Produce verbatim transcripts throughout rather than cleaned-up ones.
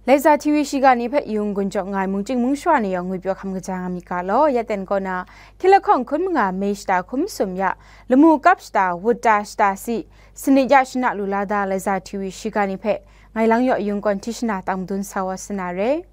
Laiza T V shiga ni hpe yung gun jaw nga ai mungchying mungsha ni yawng ngwipyaw hkam kaja nga myit ga law, ya ten kaw na, hkyilahkawng hkun manga Mei shata hkun masum ya, lamu kap shata, wut ta shata si, sanit ya shana lu la da Laiza T V shiga ni hpe, ngai lang yaw yung kawn hti shana tang madun sa wa sa na re.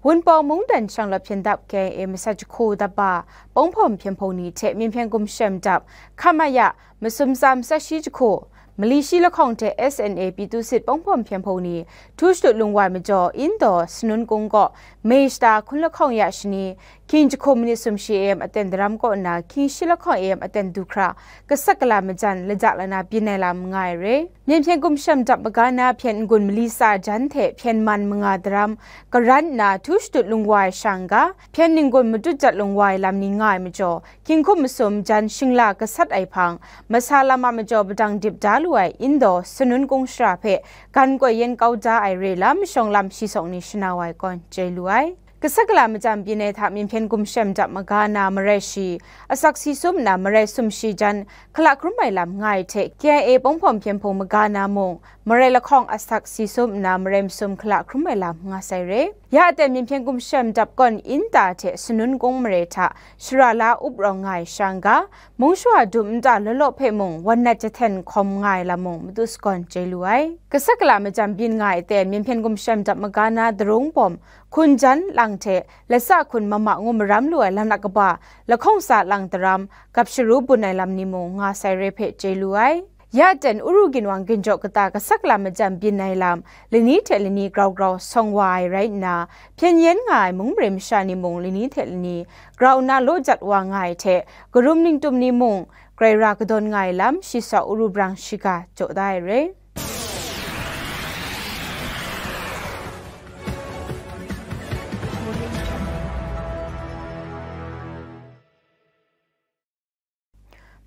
Wunpawng mungdan shanglawt hpyen dap K I A masat jahku dap ba, Pawng Hpawm Hpyen Hpung ni hte Myen Hpyen Gumshem dap, Khamaya masum tsa matsat shi jahku, mali shi lahkawng hte S N A Pyi Tu Sit Pawng Hpawm Hpyen Hpung ni, htu shadut lung wai majaw, Indaw Sanun Kung kaw, Mei shata hkun lahkawng ya shani, hkying jahku minit sumshi A M aten daram kaw nna, hkying shi lahkawng A M aten du hkra, kasak kala majan lajak lana byin ai lam nga ai re. Myen Hpyen Gumshem dap maga na hpyen n-gun mali tsa jan hte hpyen man manga daram karan nna htu shadut lung wai shang ga, hpyen n-gun matut jat lung wai lam ni nga ai majaw, hkying hkum masum jan shingla gasat ai hpang, masa lam a majaw padang dip da lu ai Indaw Sanun Kung shara hpe gan koi yen kau da ai re lam shawng lam shi sawng ni shana wa ai kawn chye lu ai. Kasak kala majan byin ai hta Myen Hpyen Gumshem dap maga na marai shi, asak si sum nna marai sumshi jan hkala hkrum ai lam nga ai hte, K I A Pawng Hpawm Hpyen Hpung maga na mung, marai lahkawng asak si sum nna marai masum hkala hkrum ai lam nga sai re. Ya aten Myen Hpyen Gumshem dap kawn Indaw hte Sanun Kung mare hta shara la up rawng nga ai shang ga, mungshawa dum nta law law hpe mung wan nat jahten hkawm nga ai lam mung matu sagawn chye lu ai. Kasak kala majan byin nga ai ten Myen Hpyen Gumshem dap maga na darung bawm, hkun jan lang hte latsa hkun mama ngu maram lu ai laknak kaba, lahkawng tsa lang daram, gap sharu bun ai lam ni mung nga sai re hpe chye lu ai. Ya ten Uru ginwang ginjaw kata kasak lam majan byin ai lam, lani hte lani grau grau sawng wa ai rai nna, hpyen yen nga ai mung mare masha ni mung lani hte lani grau nna law jat wa nga ai hte, karum ningtum ni mung grai ra kadawn nga ai lam, shi sa Uru brang shiga jaw da ai re.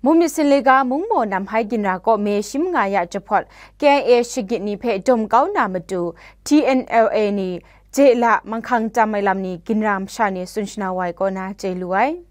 Mung myit sin le ga mung maw nam hai ginra kaw me shi manga ya jahpawt K I A shagit ni hpe dum kau na matu T N L A ni je la manghkang tam ai lam ni ginra masha ni tsun shana wa ai kaw na chye lu ai.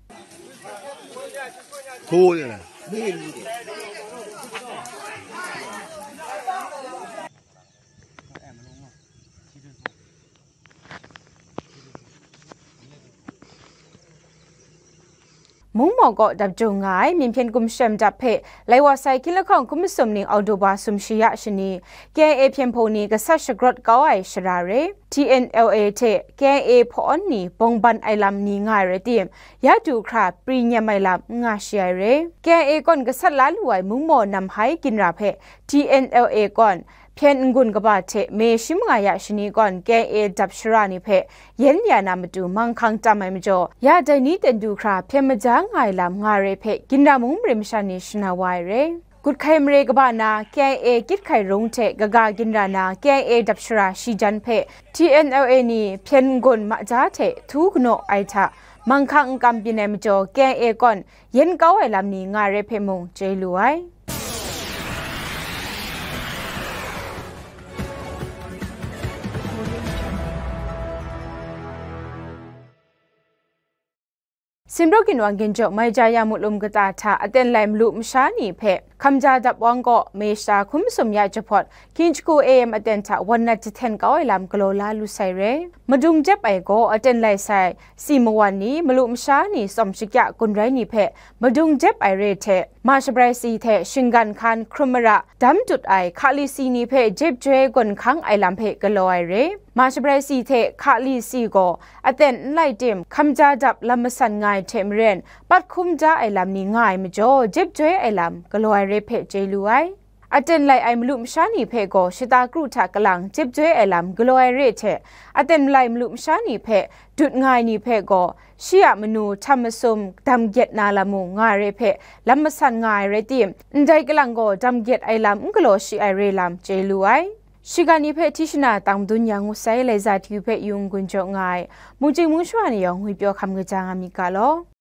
Mung maw kaw dap jung nga ai Myen Hpyen Gumshem dap hpe lai wa sai hkying lahkawng hkun masum ning Oktoba sumshi ya shani, K I A Hpyen Hpung ni gasat shagrawt kau ai shara re, T N L A hte K I A hpawn ni bawng ban ai lam ni nga ai rai tim, ya du hkra pri nyem ai lam n nga shi ai re. K I A kawn gasat la lu ai mung maw nam hai ginra hpe T N L A kawn hpyen n-gun kaba hte me shi manga ya shani kawn K I A dap shara ni hpe yen ya na matu manghkang tam ai majaw, ya dai ni ten du hkra hpyen maja nga ai lam nga re hpe ginra mung mare masha ni shana wa ai re. Gut hkai mare kaba na K I A Kyit Hkai Rung hte kaga ginra na K I A dap shara shi jan hpe T N L A ni hpyen n-gun maja hte htu kanaw ai hta manghkang n kam byin ai majaw, K I A kawn yen kau ai lam ni nga re hpe mung chye lu ai. Sinraw ginwang ginjaw Maija ya mulum kata hta aten lai malu masha ni hpe hkamja dap wang gaw, me shata hkun masum ya jahpawt, hkying jahku A M aten hta wan nat jahten kau ai lam galaw la lu sai re. Madung jep ai gaw aten lai sai, si mawan ni, malu masha ni tsawm shakya gun rai ni hpe madung jep ai re hte, ma shabrai si hte shinggan hkan hkrum mara dam dut ai hkali si ni hpe jep joi gawn hkang ai lam hpe galaw ai re. Ma shabrai si hte hkali si gaw aten n lai tim, hkamja dap lam masan nga ai hte maren, pat hkum da ai lam ni nga ai majaw, jep joi ai lam galaw ai re hpe chye lu ai. Aten lai ai malu masha ni hpe gaw shata kru hta kalang jep joi ai lam galaw ai re hte, aten lai malu masha ni hpe dut nga ai ni hpe gaw, shi a manu htam masum dam gyet na lam mung nga ai re hpe lam masan nga ai rai tim, ndai kalang gaw dam gyet ai lam n galaw shi ai re lam chye lu ai. Shiga ni hpe hti shana tang madun ya ngu sai, Laiza T V hpe yung gun jaw nga ai, mungchying mungsha ni yawng ngwipyaw hkam kaja nga myit ga law.